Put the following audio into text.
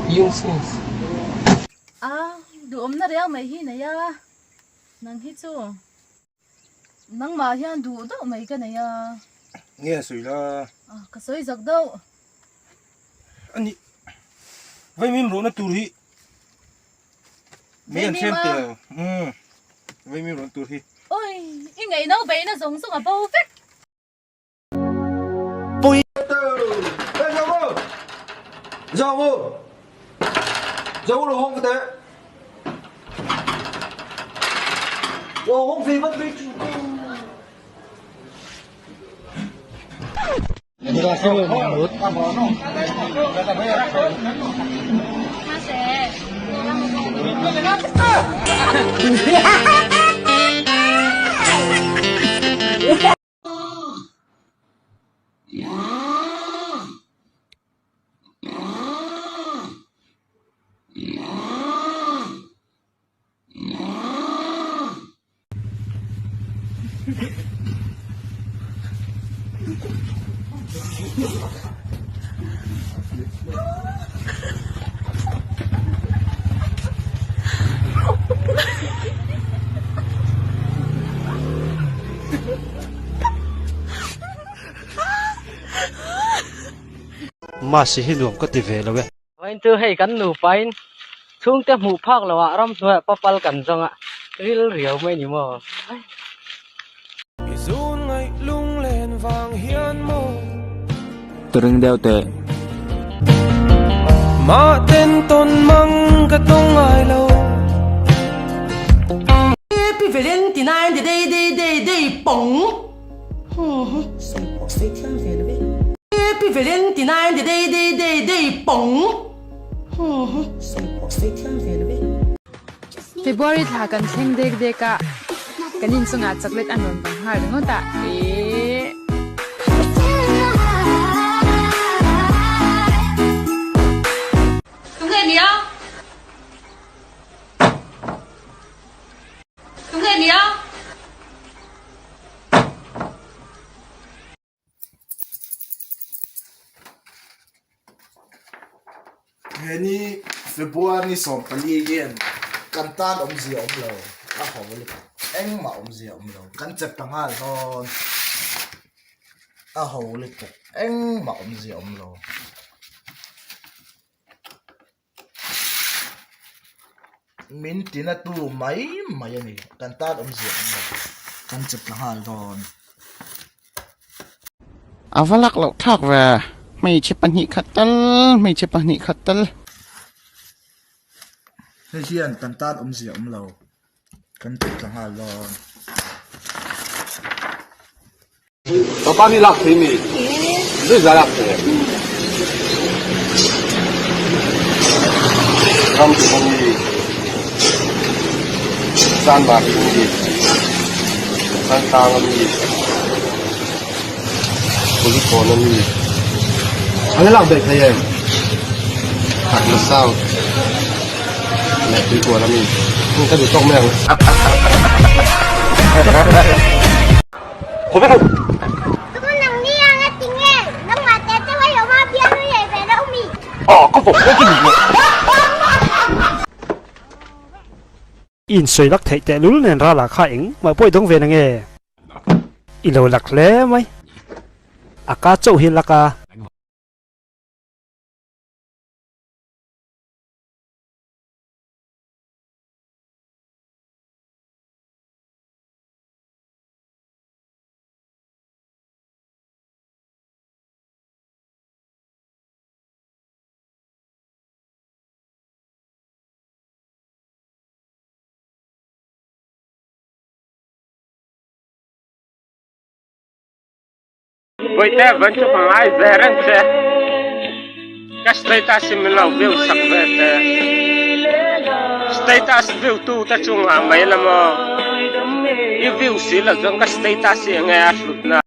Young Sings. A duhawmna riau mai hi nei a, nang hi chu nangmah hian duh deuh mai ka nei a. Nge sawi la? A ka sawi zak deuh. A nih, vaimim rawhna tur hi mei an hrem tel. Umm, vaimim rawhna tur hi. Oi, i ngaihno beihna zawng zawng a bo vek. Mahse hi nuam ka ti ve lo e. Vawiin chu hei kan nupain chhungte hmuh phak loh ah ramhnuaiah papal kan zawng a, ril riau mai ni maw. Ring deuh teh. Happy Valentine day day day day pawng. Sawi pawh sawi thiam ve lo e. Happy Valentine day day day day pawng. Sawi pawh sawi thiam ve lo e. February thla kan thleng dek dek a, kan inchungah chocolate an rawn bang nghal ringawt a, eehh. Tunge nia? Tunge nia? He ni February ni 14 hian kan tan awmzia awm lo a haw lutuk engmah awmzia awm lo kan chep ta nghal dawn a haw lutuk engmah awmzia awm lo. Min tina tu mai mai a ni kan tan awmzia awm lo kan chep ta nghal dawn. A va lak loh thlak ve, hmeichhe pahnih khat tal, hmeichhe pahnih khat tal. Hei hian kan tan awmzia awm lo, kan ti tla nghal dawn. Papa ni lak thei mi, zui za lak thei em? Ram tu mi, san ba mi, san tang mi. Kulikawn a mi an lak daih thei em? Hakna South leh Tuikual a mi ka duh tawk mai ang. I insawi lak theih tehlul nen rala kha eng mah pawh i dawng ve nange? I lo lak hle mai. A ka chauh hi lak a. Bawihte van chu ka ngai ve reng che. Ka status hi min lo view sak ve te. Status view tu te chungah mai la maw. I view si lo chuan ka status hi enge a hlutna.